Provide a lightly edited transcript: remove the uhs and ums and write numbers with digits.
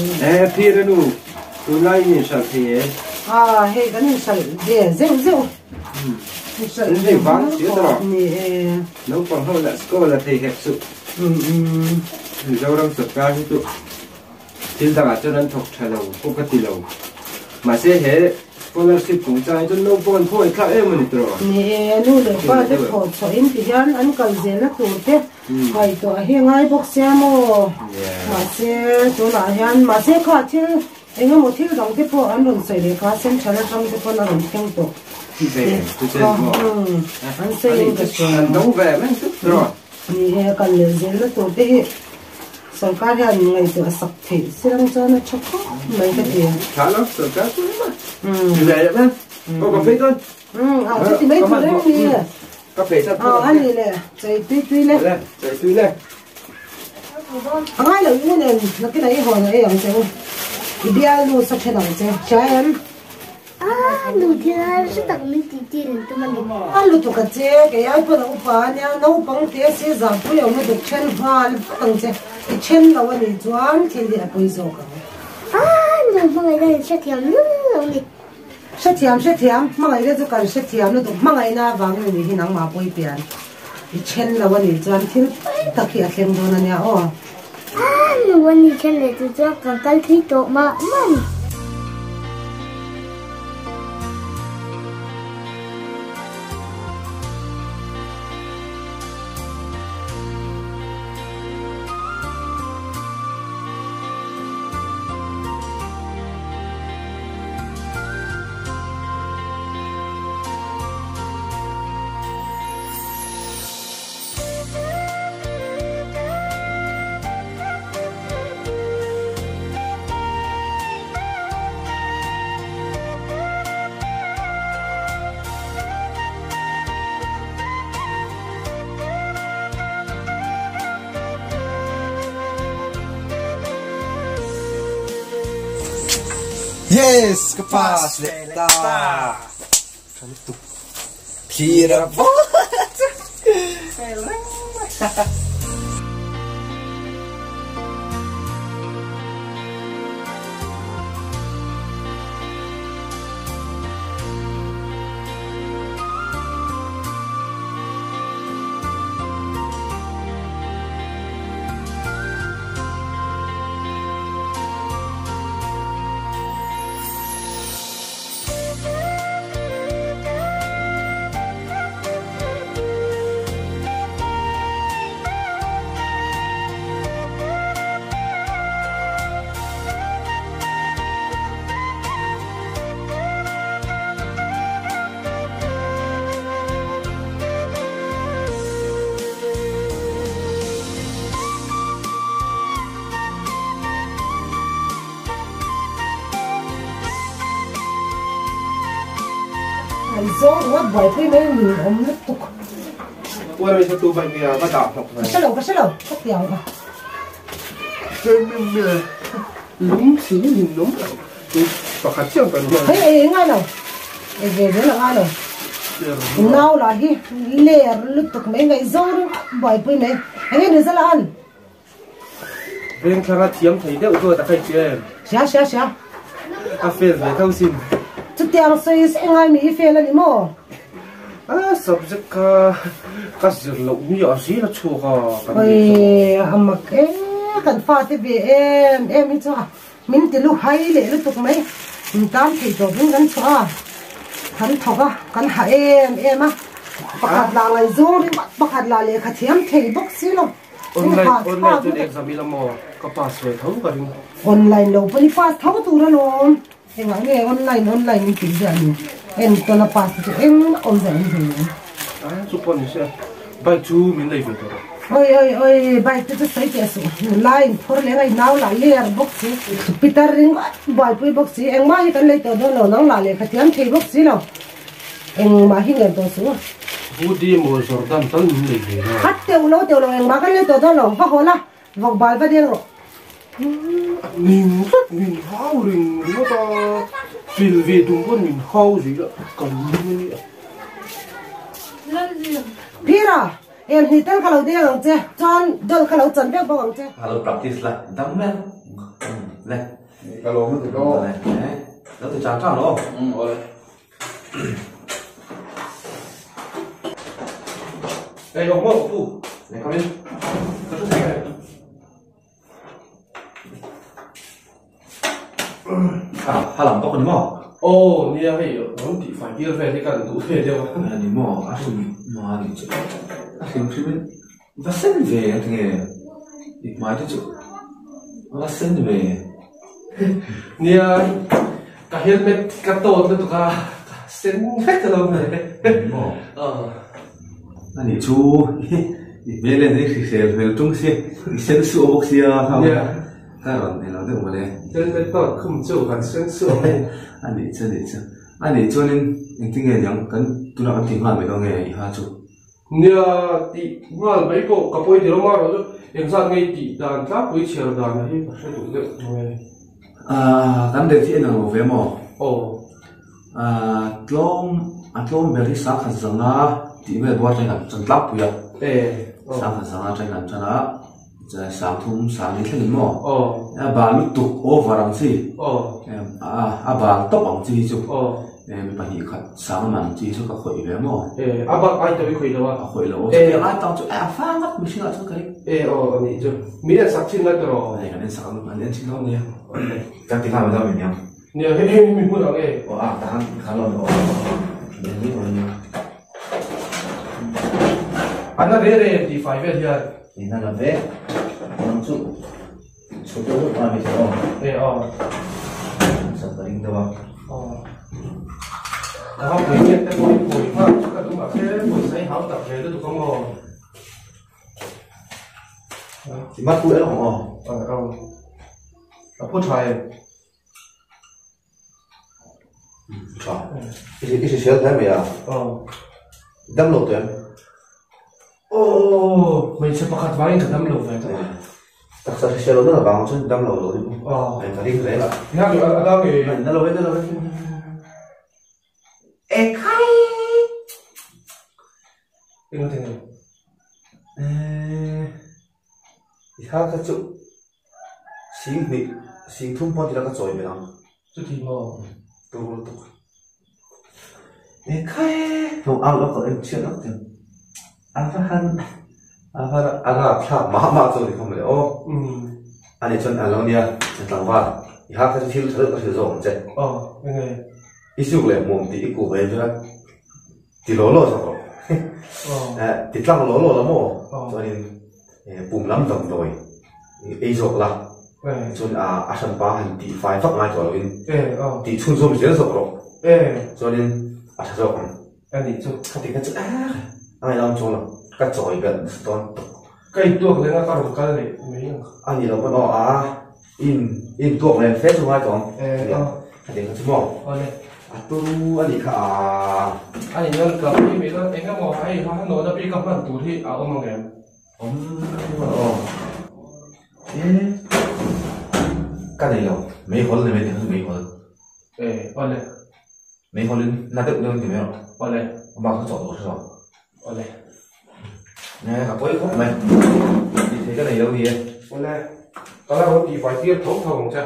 E phir a nu, tunlai in inhralh thei e. A hei kan inhralh ve zeuh zeuh. Inhralh ve vang si a tawh. Ni e. Naupang ho lah school a thei hek suh. Mizoram sorkar hi chu thil dangah chuan an thawk tha lo pawh ka ti lo. Mahse he scholarship chungchang hi chuan naupang an khawngaih thlak em a ni tawh. Ni e, nu leh pa te thawh chhuah in ti hian an kal zelna tur te Ngaihtuah hi a ngai bawk sia maw? Mahse, tunah hian mahse kha thil eng emaw thil dang te pawh an rawn sawi leh kha central atang te pawn a rawn thleng tawh. An sawi in ka hria. Ni e, kal leh zelna tur te hi sorkar hian ngaihtuah sak theih silang chuan a tha khawp mai ka ti. A chuti mai tur em ni? Ka phei chat phawt ang che. A ni le, chei tui tui le. Le, chei tui le. A ngai lo u nen, nakin ah i hawn a ei ang che u. I bialnu sa then ang che, hria em? A nu thil harsa tak min tih tir in tum a ni. A lutuk a che, kei ai pawn a upa a nia, naupang te si zahpui awm lutuk then nghal vat ang che. I then lo a nih chuan thil hi a pawi zawk ang. A nu hmangaihna in hrethiam lul lo ni. Hrethiam hrethiam, hmangaihna chu kan hrethiam lutuk, hmangaihna avangin a nih hi nangmah pawi pian i then lo a nih chuan thil pawi tak hi a thleng dawn a nia aw. A nu a nih then leh chu chuan kan kal thui tawh mah mah a ni. Yes, ka pass leh ta. Tha lutuk. Phir a bawk. Fail reng mai. Aizawl ringawt buaipui mai a nin awm lutuk. Uar hi tu bike nge a va dah hnawk ve. Ka hrelo ka hrelo ka ti ang a. Lung thing nin awm lo. Pakhat chiang kan hman. Hei ei ngai lo. Ei ve zel a ngai lo. Nau lah hi ler lutuk mai ngaihzawng ringawt buaipui mai. Enge ni zela an? Vengthlang a thiam thei deuh dawt a kha i hria em? Hria hria hria. A fail ve tho sin. Chutiang sawi sawi ngai mi i fail a ni maw? A subject kha ka zir loh ni a zir a chhuak a. Oi a mak e kan fate ve em em hi chu a min ti lu hai leh lutuk mai. Min tan thei tawp in kan chhuah a, kan thawk a, kan ha em em a. Pakhat lah ngaihzawng ringawt pakhat lah lehkha thiam thei bawk si lo. Online online chuan exam ila maw ka pass ve tho ka ring. Online lo pawh hi pass tho tur alawm. Engah nge online online in tih ziah ni en tawn a pass te chu engmah awm ziah an hmu em. A chu pawh ni se bike chu min lei ve tawh. Oi oi oi bike te chu sawi teh suh nula in phur leh ngai nau lah ler bawk si pitar ringawt buaipui bawk si engmah hi kan lei tawh dawn lo nang lah lehkha thiam thei bawk si lo. Engmah hi ngen tawh suh. Hoodie maw Jordan tal min nei ve na. Khat teuh lo teuh lo engmah kan lei tawh dawn lo va haw la vawk bal va deng rawh. Min vek min hau ring ringawt a fil ve tum pawn min hau zui a kan ning a nia. Phira em hnih tel kha lo deng ang che chuan dawlh kha lo chan vek bawk ang che. Alo practice la dam mai ang. Le. Ka lawm lutuk aw. Le. Lo ti chang chang lo. Um awle. Ei awm maw pu. Le come in. Ka thu thei. Ah, halam bawk ni maw? Aw nia hei rawn tih fai tir vel hi ka duh ve deuh a. Ni maw? A hrim ma ni chu. A hrim hrim in va sen ve a tinge i hmai te chu va sen ve. Nia ka helmet ka tawt lutuk a ka sen vek alawm le. Ni maw? Aw. Ani chu i hmel en hi hrisel hmel tung si i sen suah bawk sia. Nia. Ka rawn nei lo deuh mawle. Helmet tawt khum chu kan sen suah mai. Ani chu ani chu. Ani chuanin engtin nge niang kan tunah kan ti nghal mai dawn nge i ha chu. Nia tih nghal mai pawh ka pawi ti lo marawh chu engzat nge i tih dan tlangpui chhiar dan hi ka hre duh deuh mai. Aaa kan rel hi en ang lo ve maw? Aw. Aaa tlawm a tlawm ber hi sangkhat zanga tih vel bawr atangin kan chan tlangpui a. E aw. Sangkhat zanga atangin kan chan a sangthum sangli thlengin maw? Aw. A bal lutuk over ang chi. Aw. A bal tawp ang chi hi chu. Aw. Mi pahnih khat sang man chi chu ka khawih ve maw? E, a bak ai tawh i khawih lo a. A khawih lo. E, ai tang chu a fa ngat mihring ah chuan ka ring. E, aw a nih chu. Min en sak thin la tiraw? Nei kan en sak ang, an en thin lo nia. Kan ti nghal mai dawn mi niang. Nia, hei hei mi hmun ang e. Aw a, tahan kha lo ni aw. Ni ni aw ni. An a re re ti fai vel hian. Ni na la ve. Nang chu chhuk deuh deuh mai thei aw. E aw. Sak ka ring deuh a. Aw. Ka va pui nge te pawh i pui nghal chu ka duh mahse pawisa i hau tak ve lutuk ang aw. I mat pui alawm aw. Aw aw. A phu tha em? Tha. I hrisel hle mai a. Aw. Dam lo tawh em? Aw, hmeichhe pakhat vangin ka dam lo ve tawh a. Taksa hrisel lo na vang chuan dam lo lo ni maw? Aw. Ka ring reng a. Nia, a dang e. Na lo e, na lo e. E khai! Eng a ti nge? Eh, i ha kha chu sing hnih, sing thum pawh tila ka chawi ve ang. Chuti maw? Tur lutuk. E khai! Hnawng au lo kal em chhiat ang tiang. A va han, a va a rapthlak mah mah chu ni kha mawle aw. Ani chuan a lo nia, tlangval, i ha kha chu thil tha deuh ka hrilh zawk ang che. Aw, eng nge? I suk leh hmuam tih i kuh ve chuan a ti law law zawk rawh. Ti tlang law law la maw? Chuanin pum lam damdawi ei zawk la. Chuan a hranpa han tih fai vak ngai tawh loin tih chhunzawm zel zawk rawh. Chuanin a tha zawk ang. Khati kha chu a ngaihawm chuang lo. Ka chawi belh nasa dawn tuk. Ka intuak leh nga ka rawn kal leh mai ang. A ni lo pawn aw a in intuak leh fe chu ngai tawh ang. Khati kha chu maw? A turu a nih kha a. A ni nan ka pi mai la eng emaw hei ha nawhna bik a hman tur hi a awm ang em? Awm aw. E ka nei lo meihawl ni mai tih kha chu meihawl. E awle. Meihawl in na deuh deuh in ti mai rawh. Awle. A bak chu chawh duh hre lo. Awle. E ka pawi khawp mai. Tih theih ka nei lo ni e. Awle. Ka la rawn tih fai tir tho tho ang che.